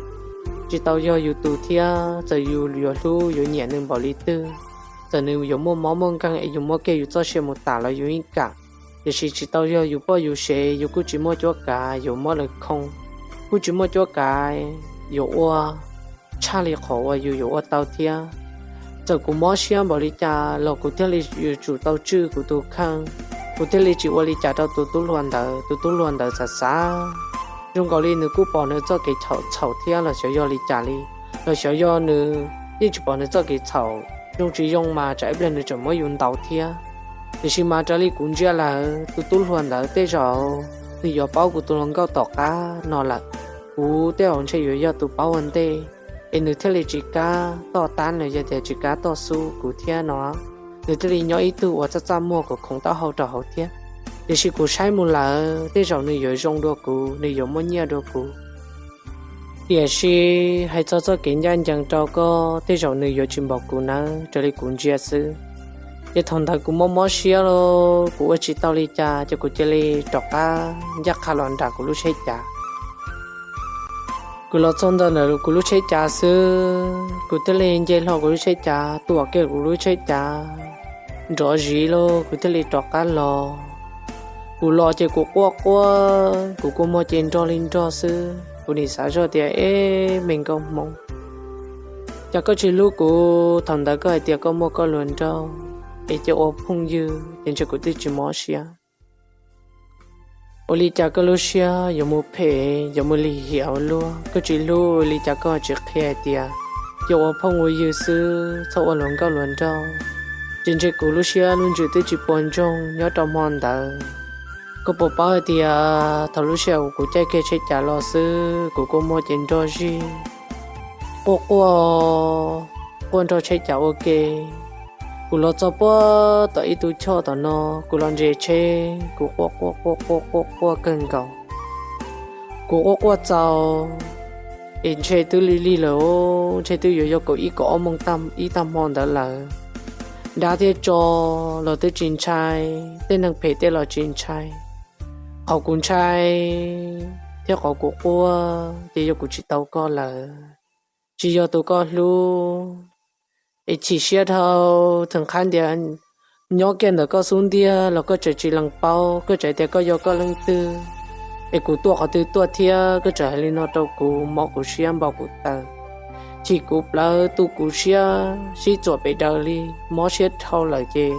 tsis tau yog yus tus thiab, txawm yus yuav hlub yuav nyiam nws npaum li twg, txawm nws yuav muaj mob muaj nkeeg es yus muab kiag yus txoj sia mus tas los yus yeej kam. Tiam sis tsis tau yog yus poj yus sev, yus kuj tsis muaj cuab kav yuav muab lawv khoo, kuj tsis muaj cuab kav yuav ua tshaj li qhov uas yus yuav ua tau thiab. Txawm kuv mob siab npaum li cas los kuv thiaj li yuav tsum tau tswj kuv tus kheej. Kuv thiaj li tsis ua li cas rau tus tub hluas ntawd. Tus tub hluas ntawd xav xav, zoo nkaus li nws kuj pom nws txoj kev txhaum thiab los xyov yog li cas li, los xyov yog nws yeej tsis pom nws txoj kev txhaum. Zoo tsis zoo mas tsam ib pliag nws tseem muab yus ntaus thiab. Tiam sis mas raws li kuv ntsia lawm tus tub hluas ntawd tej zaum nws yuav paub kuv tus hluas nkauj tom qab no lawm. Kuv tej zaum ntshe yuav yog tus paub ua ntej, es nws thiaj li tsis kam toj tab los yog tias tsis kam toj xub kuv thiab no. Nws thiaj li nyob ib tug uas txaj txaj muag khoov khoov taub hau rau hauv thiab. Tiam sis kuv saib mus lawm tej zaum nws yuav zoo dua kuv, nws yuav muaj nyiaj dua kuv. Tiam sis hais txog txoj kev ncaj ncees rau koj tej zaum nws yuav tsis npaum kuv nawb, raws li kuv ntsia xwb. Ces thaum ntawd kuv mob mob siab los kuv ua tsis tau li cas ces kuv cia li rov qab ncaj qha los nram kuv lub tsheb cav. Kuv los txog ntawm kuv lub tsheb cav xwb, kuv thiaj li nce hlo kuv lub tsheb cav, tuam kiag kuv lub tsheb cav nrov zis los kuv thiaj li rov qab los. Kuv los ces kuv quaj quaj, kuv kua muag ces nrog li nrog xwb. Kuv nim xav zoj tias, eb, me nkauj Hmoob, cas koj tsis hlub kuv? Thaum ntawd koj hais tias koj muaj koj hluas nraug, es cia ua phooj ywg ces ntshe kuv twb tsis mob siab. Ua li cas koj lub siab yuav mus phem, yuav mus lim hiam ua luaj? Koj tsis hlub ua li cas koj tsis qhia hais tias cia ua phooj ua ywg xwb, txhob ua hluas nkauj hluas nraug? Ces ntshe kuv lub siab lub ntsws twb tsis puas ntsoog nyob rau hmo ntawd. Koj puas paub hais tias thaum lub sij hawm kuv caij kiag tsheb cav los xwb kuv kua muag ces nrog zij, quaj quaj, quaj nrog tsheb cav ua ke. Kuv los txog puag tom ib tug choj tom no, kuv los ntsia tsheb, kuv quaj quaj quaj quaj quaj quaj kawg nkaus. Kuv quaj quaj txaus, es ntshe twb lig lig lawm, ntshe twb yuav yog kaum ib kaum ob moos ib tag hmo ntawd lawm. Dab thiab tso los twb tsis ntshai, tej neeg phem tej los tsis ntshai. Qhov kuv ntshai thiab qhov kuv quaj ces yog kuv tsis tau koj lawm, tsis yog tus koj hlub. Es chim siab dhau, theem qhab ntias nyob kiag ntawm koj xub ntiag los koj tseem tsis lees paub, koj tseem tias koj yog koj leej twg. Es kuv tuaj qhov twg tuaj thiab koj tseem hais li no rau kuv, mob kuv siab npau kuv taws, chim kuv plawv, tu kuv siab sib txuam pes daws li, mob siab dhau lawm ces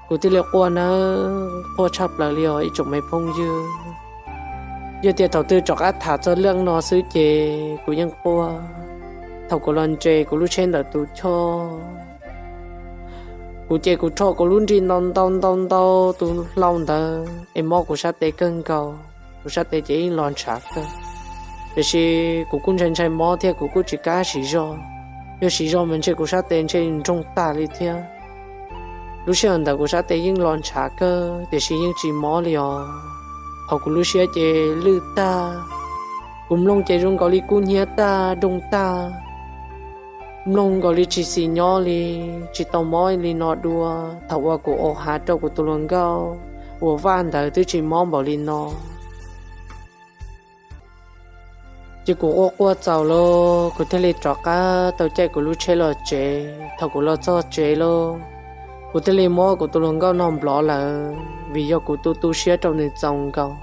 kuv thiaj li quaj nawb, quaj tshaj plaws li os ib tsoom me phooj ywg. Yog tias thaum twg rov qab tham txog leej no xwb ces kuv yeej quaj. Thaum kuv los ntsia kuv lub tsheb ntawm tus choj, kuv ces kuv rho kuv lub nrig ntau ntau ntau ntau tus hlau ntawd es mob kuv sab tes kawg nkaus, kuv sab tes ces yeej los ntshav kawg. Tiam sis kuv kuj ntshai ntshai mob thiab kuv kuj tsis kam siv zog, yog siv zog mas ntshe kuv sab tes ntshe nroog tag li thiab. Lub sij hawm ntawd kuv sab tes yeej los ntshav kawg tiam sis yeej tsis mob li os. Hauv kuv lub siab ces lwj tag, kuv mloog ces zoo nkaus li kub hnyiab tag doog tag, mloog nkaus li tsis xis nyob li, tsis tau mob li no dua. Thaum uas kuv au hav rau kuv tus hluas nkauj uas Vaj ntawd twb tsis mob npaum li no. Ces kuv quaj quaj txaus lauj, kuv thiaj li rov qab tau caij kuv lub tsheb los tsev. Thaum kuv los txog tsev lauj, kuv thiaj li muab kuv tus hluas nkauj no nplov lawm vim yog kuv tu tu siab rau nws txaus nkaus.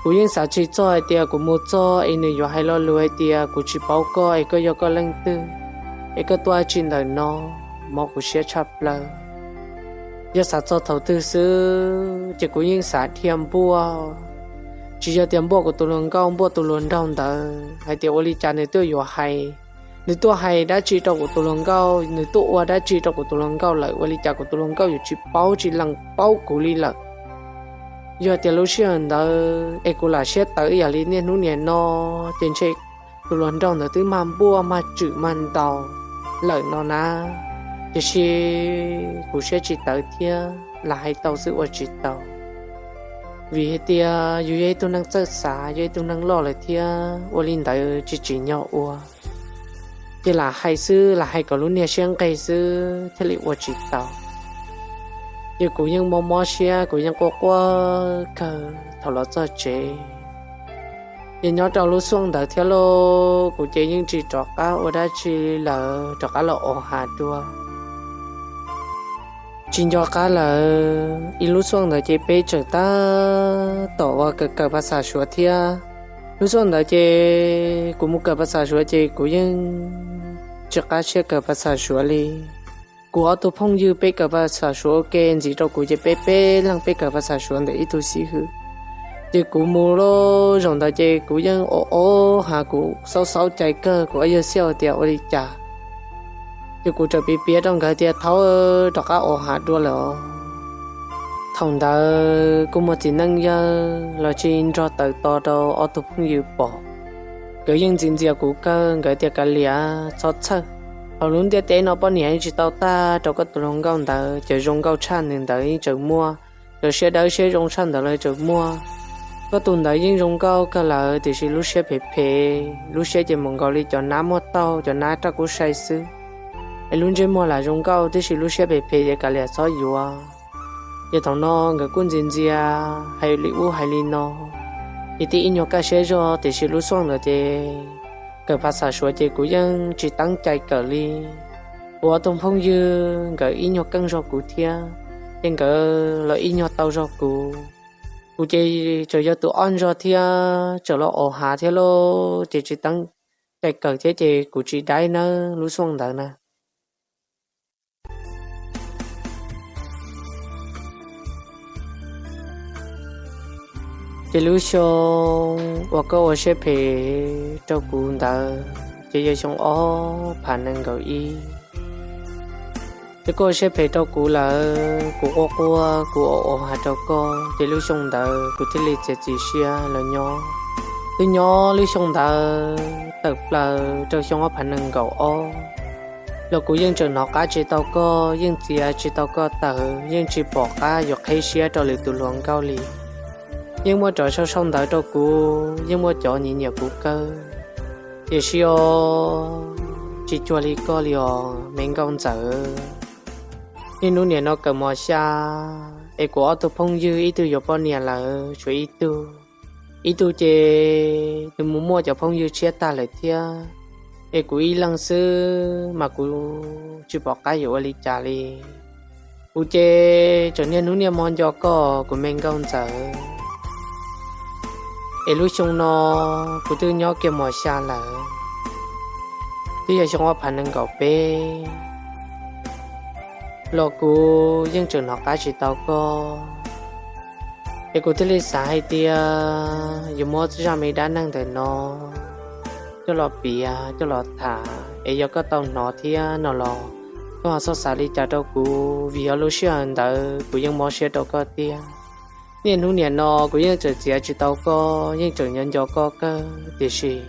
Kuv yeej xav tsis txog hais tias kuv mus txog es nws yuav hais lo lus hais tias kuv tsis paub koj es koj yog koj leej twg, es koj tuaj tsi ntawm no, mob kuv siab tshaj plaws. Yog xav txog thaum twg xwb ces kuv yeej xav dhia npuaj, tsis yog tias npuaj kuv tus hluas nkauj, npuaj tus hluas nraug ntawd hais tias ua li cas nws tuaj yuav hais, nws tuaj hais dab tsi rau kuv tus hluas nkauj, nws tuaj ua dab tsi rau kuv tus hluas nkauj lawm, ua li cas kuv tus hluas nkauj yuav tsis paub tsis lees paub kuv li lawm. Yog tias lub sij hawm ntawd es kuv lam siab tawv ib yam li niaj hnub niam no, ces ntshe tus hluas nraug ntawd twb mag npuaj mag tswm mag ntaus lawm no na. Tiam sis kuv siab tsis tawv thiab, lam hais tau xwb ua tsis tau. Vim hais tias yus yog ib tug neeg txawj xav, yog ib tug neeg loj lawm thiab, ua li ntawd tsis tsim nyog ua. Ces lam hais xwb, lam hais kom lub niag siab nqig xwb thiaj li ua tsis tau. Ces kuv yeej mob mob siab, kuv yeej quaj quaj kawg thaum los txog tsev. Ces nyob rau lub xyoo ntawd thiab lauj, kuv ces yeej tsis rov qab ua dab tsi lawm, rov qab los au hav dua. Tsis nco qab lawm, ib lub xyoo ntawd ces peb tseem tab tom ua kawm kawm phav xav Suav thiab. Lub xyoo ntawd ces kuv mus kawm phav xav Suav ces kuv yeej tsis qab siab kawm phav xav Suav li. Kuv ob tug phooj ywg peb kawm phav xav Suav ua ke ntxiv rau kuv ces peb peb leeg peb kawm phav xav Suav ntawm ib tug xib hwb. Ces kuv mus lub zaum ntawd ces kuv yeej au au hav, kuv xaub xaub cai kawg, kuv ua yawg xiab hais tias ua li cas. Ces kuv txawm piav piav rau nkawd tias thaub, rov qab au hav dua lawm os. Thaum ntawd kuj muaj txiv neej yawg los tsis nrog tawm tos rau ob tug phooj ywg pom. Nkawd yeej ntxias ntxias kuv kawg, nkawd tias kav liam txhob txhawj, hauv lub ntiaj teb no poj niam yeej tsis tau tag rau koj tus hluas nkauj ntawd, cov zoo nkauj tshaj nws ntawd yeej tseem muaj, cov siab dawb siab zoo tshaj ntawd los tseem muaj. Koj tus ntawd yeej zoo nkauj kawg lawm tiam sis lub siab phem phem, lub siab ces mus nkaus li cov nab muaj taug, cov nab raj kub sai xwb. Es lub ntsej muag lam zoo nkauj tiam sis lub siab phem phem ces kav liam txhob yuav. Ces thaum no nkawd kuj ntxias ntxias hais li ub hais li no. Ces tib ib nyuag kaj siab zog tiam sis lub xyoo ntawd ces kawm phav xav Suav ces kuv yeej tsis teeb cai kawm li. Kuv ob tug phooj ywg nkawd ib nyuag keej zog kuv thiab, ces nkawd los ib nyuag tau zog kuv. Kuv ces tseem yog tus ob zog thiab, tseem los au hav thiab lauj, ces tsis teeb cai kawm thiab ces kuv tsis daib nawb lub xyoo ntawd na. Ces lub xyoo uas koj ua siab phem rau kuv ntawd ces yog xyoo ob phav nees nkaum ib. Ces koj ua siab phem rau kuv lawm, kuv quaj quaj kuv ua ua hais rau koj, ces lub xyoo ntawd kuv thiaj li txiav txim siab los nyob. Twb nyob lub xyoo ntawd tawm plaws rau xyoo ob phav nees nkaum ob los kuv yeej tseem hnov qab tsis tau koj, yeej txiav tsis tau koj tawm, yeej tsis pom qab yuav qheb siab rau lwm tus hluas nkauj li. Yeej muaj cov sau sau ntawv rau kuv, yeej muaj cov nyiam nyiam kuv kawg, tiam sis os, tsis cuag li koj li os me nkauj ntxawm. Niaj hnub niam no kawm mos xya es kuv ob tug phooj ywg ib tug yuav poj niam lawm tshuav ib tug, ib tug ces nws mus muaj cov phooj ywg tshiab tag lawm thiab, es kuv ib leeg xwb mas kuv tsis pom qab yuav ua li cas li. Kuv ces tseem niaj hnub niaj hmo nco koj kuv me nkauj ntxawm. Es lub xyoo no kuv twb nyob kiag mos xya lawm, twb yog xyoo ob phav nees nkaum peb los kuv yeej tseem hnov qab tsis tau koj. Es kuv thiaj li xav hais tias yuav muab zaj me dab neeg ntawm no coj los piav coj los tham, es yog koj tau hnov thiab no los koj ho txhob xav li cas rau kuv, vim yog lub sij hawm ntawd kuv yeej mob siab rau koj tiag. Niaj hnub niam no kuv yeej tseem txiav tsis tau koj, yeej tseem nyob nco koj kawg, tiam sis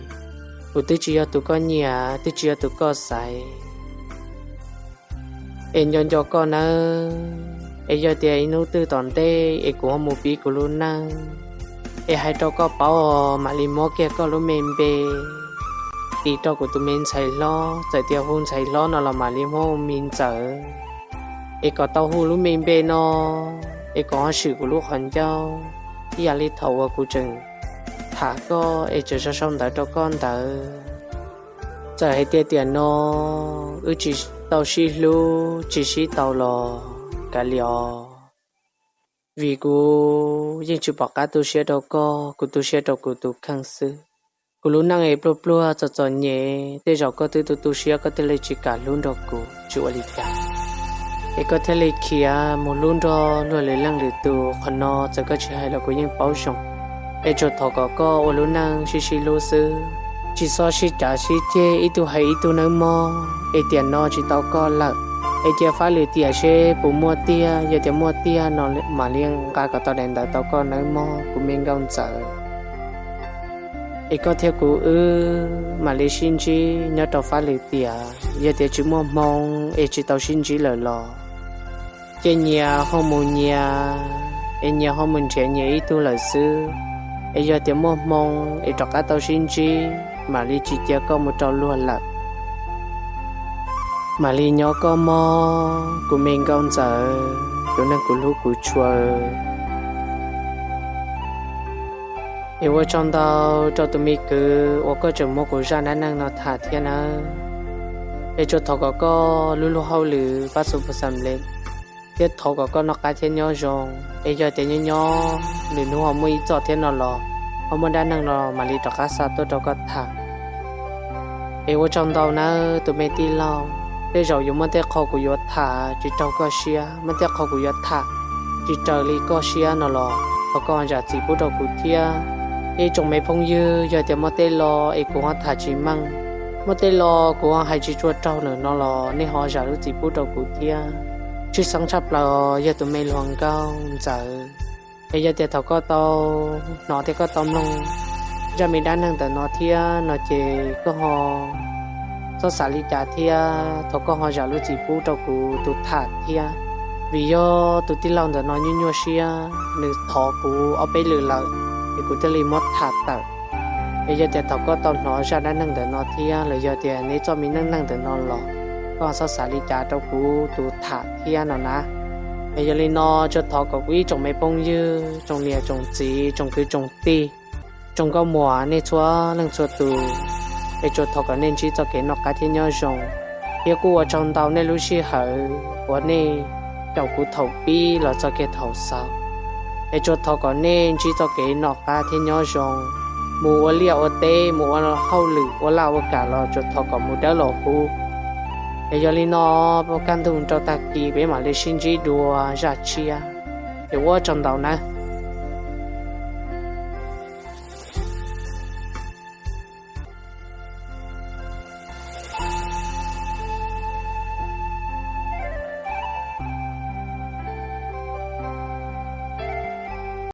kuv twb tsis yog tus koj nyiam, twb tsis yog tus koj xaiv. Es nco nco koj nawb, es yog tias ib hnub twg tom ntej es kuv ho mus pib kuv lub neej, es hais rau koj paub, mam li muab kiag koj lub me npe tis rau kuv tus me ntxhais hlob, txawm tias hu ntxhais hlob no los mam li muab hu me ntxawm, es kom tau hu lub me npe no, es kom ho swm kuv lub qhov ncauj ib yam li thaum uas kuv tseem tham koj es tseem sau sau ntawv rau koj ntawd. Txawm hais tias tiam no wb tsis tau sib hlub tsis sib tau los kav liam os, vim kuv yeej tsis pom qab tu siab rau koj, kuv tu siab rau kuv tus kheej xwb. Kuv lub neej es pluag pluag txom txom nyem, tej zaum koj twb tu tu siab koj thiaj li tsis kam hlub nrog kuv, tsis ua li cas, es koj thiaj li khiav mus hlub nrog luag lwm leej lwm tus. Qhov no txawm koj tsis hais los kuv yeej paub zoo, es tsuas thov kom koj ua lub neej sib sib hlub xwb, tsis txhob sib cav sib ceg ib tug hais ib tug nawb mog. Es tiam no tsis tau koj lawm, es cia fab lwm tiam seb puas muaj tiag, yog tias muaj tiag no mam li nqa kom tau daim ntawv tau koj nawb mog kuv me nkauj ntxawm. Es koj thiab kuv wb mam li sib ntsib nyob rau fab lwm tiam, yog tias tsis muaj hmoo es tsis tau sib ntsib lawm los ces nyias ho mus nyias, es nyias ho mus nrhiav nyias ib tug lawm xwb. Es yog tias muaj hmoo es rov qab tau sib ntsib mam li tsis cia koj mus rau luag lawm. Mam li nyob koj mog kuv me nkauj ntxawm, tus neeg kuv hlub kuv tshua. Es ua tsaug ntau rau tus me kwv uas koj tseem muab kuv zaj dab neeg no tham thiab nawb. Es tsuas thov kom koj lub lub hauj lwm pab xu pus xam le, thiab thov kom koj noj qab thiab nyob zoo. Es yog tias nyob nyob lwm hnub ho muaj ib txoj thiab no los ho muaj dab neeg no mam li rov qab xa tuaj rau koj tham. Es ua tsaug ntau nawb tus me tij laug, tej zaum yuav muaj tej qho kuv yuav tham tsis raug koj siab, muaj tej qho kuv yuav tham tsis raws li koj siab no los thov koj zam txim pub rau kuv thiab. Ib tsoom me phooj ywg, yog tias muaj tej lo es kuv ho tham tsis meej, muaj tej lo kuv ho hais tsis tshua raug lawm no los nej ho zam lub txim pub rau kuv thiab. Tshwj xeeb tshaj plaws yog tus me hluas nkauj ntxawm. Es yog tias thaum koj tau hnov thiab koj tau mloog zaj me dab neeg ntawm no thiab no ces koj ho txhob xav li cas thiab thov koj ho zam lub txim pub rau kuv tus tham thiab. Vim yog tus tij laug ntawm no nyuaj nyuaj siab, nws thov kuv ob peb lwm lawm, es kuv thiaj li muab tham tawm. Es yog tias thaum koj tau hnov zaj dab neeg ntawm no thiab los yog tias neb txoj me neej neeg ntawm no los koj txhob xav li cas rau kuv tus tham thiab no na. Es yog li no tsuas thov kom kuv ib tsoom me phooj ywg, tsoom niam tsoom txiv, tsoom kwv tsoom tij, tsoom nkauj muam nej txhua leej txhua tus, es tsuas thov kom nej ntsib txoj kev noj qab thiab nyob zoo. Thiab kuj ua tsaug ntau nej lub sij hawm uas nej caum kuv thaum pib los txog kiag thaum xaus. Es tsuas thov kom nej ntsib txoj kev noj qab thiab nyob zoo, mus ua liaj ua teb, mus ua hauj lwm ua laj ua kam los tsuas thov kom mus dawb los huv. Es yog li no, kaj ntug rau tag kis peb mam li sib ntsib dua zaj tshiab. Es ua tsaug ntau nawb.